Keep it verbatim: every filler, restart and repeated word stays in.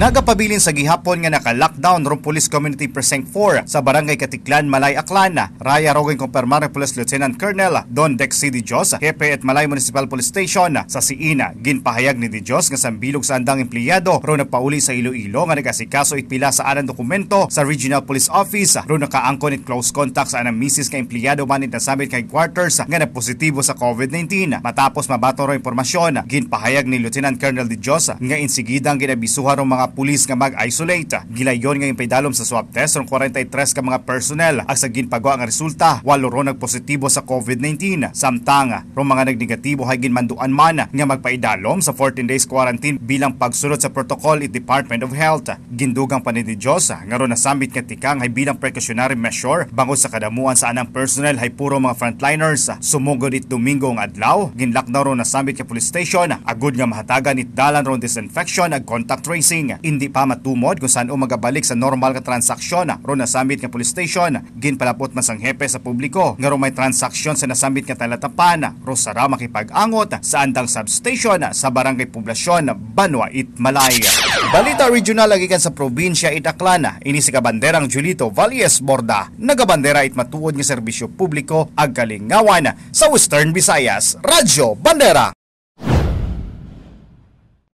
Nagapabilin sa gihapon nga naka-lockdown rong Police Community Precinct four sa Barangay Katiklan, Malay, Aklan. Raya ro ginkumpirmar ni Police Lieutenant Colonel Don Dexy De Dios, Hepe at Malay Municipal Police Station. Sa siin, ginpahayag ni De Dios nga sambilog sa andang empleyado ro nagpauli sa Iloilo nga nag-asikaso it pila sa anang dokumento sa Regional Police Office ro nakaangkon it close contact sa anang misis nga empleyado man it nasambit nga headquarters nga nagpositibo sa COVID nineteen. Matapos mabaton ro impormasyon, ginpahayag ni Lieutenant Colonel De Dios nga insigida ang ginabisuhan rong mga pulis nga mag-isolate. Gilayon nga ginpaidalom sa swab test rong kwarenta y tres ka mga personnel, ag sa ginpagwa nga resulta, walo ro nagpositibo sa COVID nineteen. Samtang rong mga nagnegatibo hay ginmanduan man nga magpaidalom sa fourteen days quarantine bilang pagsunod sa protocol it Department of Health. Gindugang pa ni De Dios nga ro nasambit nga tikang hay bilang precautionary measure bangod sa kadamuan sa anang personnel hay puro mga frontliners. Sumugod it Domingo nga adlaw, ginlockdown ro nasambit nga police station agud nga mahatagan it dalan ron disinfection ag contact tracing. Indi pa matumod kung san-o magabalik sa normal nga transaksyon ron nasambit nga police station. Ginpalapot man sang hepe sa publiko nga ro may transaksyon sa nasambit nga talatapan, ro sara makipag-angot sa andang substation sa Barangay Poblacion, Banwa it Malay. Balita regional lagi kan sa probinsya it Aklan. Ini si Kabanderang Julito Valles Borda, nagabandera it matuod nga serbisyo publiko ag kalingawan sa Western Visayas, Radyo Bandera.